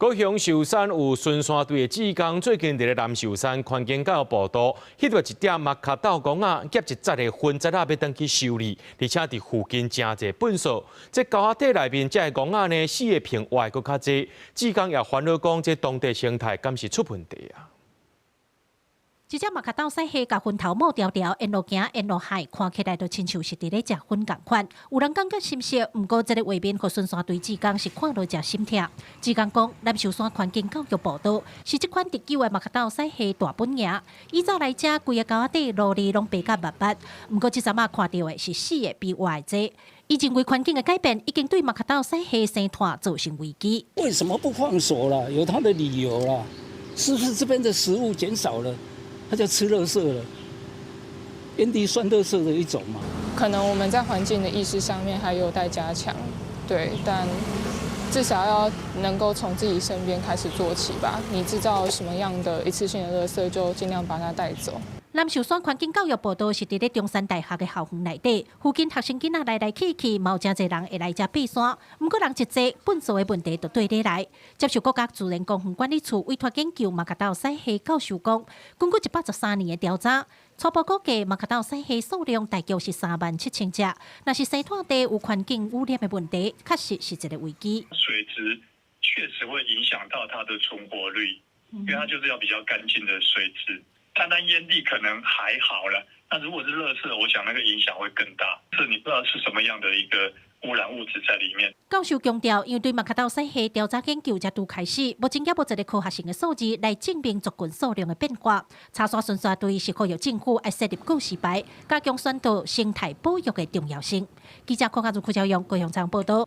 高雄壽山有巡山隊的志工，最近佇咧南壽山環境教育步道，翕著一隻麥殼鬥戇仔，夾一紮的薰節仔欲轉去修理，而且佇附近誠濟糞埽。這溝仔底內面這个戇仔呢，死的比活的閣較濟。志工也煩惱講，這當地生態敢是出問題啊？這隻麥殼鬥屎蝦共薰頭抹牢牢，沿路行沿路害，看起來就親像是佇咧食薰仝款。有人感覺心適，毋過這个畫面予巡山隊志工是看落誠心疼。志工講，南壽山環境教育步道是這款特有的麥殼鬥屎蝦大本營。以早來遮規个溝仔底蘆薙攏白甲密密，毋過這陣仔看著的是死的比活的濟。伊認為環境的改變已經對麥殼鬥屎蝦生態造成危機。為什麼不放鎖了？有他的理由啦，是不是這邊的食物減少了？他就吃垃圾了，煙蒂算垃圾的一種嘛。可能我們在環境的意識上面還有待加強，對，但至少要能夠從自己身邊開始做起吧。你製造什麼樣的一次性的垃圾，就盡量把它帶走。南壽山環境教育步道是佇咧中山大學的校園內底，附近學生囡仔來來去去，嘛有誠濟人會來遮爬山。毋過人一濟，糞埽的問題就綴咧來。接受國家自然公園管理處委託研究麥殼鬥屎蝦教授講，根據113年的調查，初步估計麥殼鬥屎蝦數量大約是37,000隻。若是生態地有環境污染的問題，確實是一個危機。水質確實會影響到它的存活率，因為它就是要比較乾淨的水質。單單煙蒂可能還好了，那如果是垃圾，我想那個影響會更大。是你不知道是什麼樣的一個污染物質在裡面。教授強調，因為對麥殼鬥屎蝦調查研究才拄開始，目前猶無一個科學性的數字來證明族群數量的變化。柴山巡山隊是呼籲政府愛設立告示牌，加強宣導生態保育的重要性。記者柯家如、柯朝陽高雄場報道。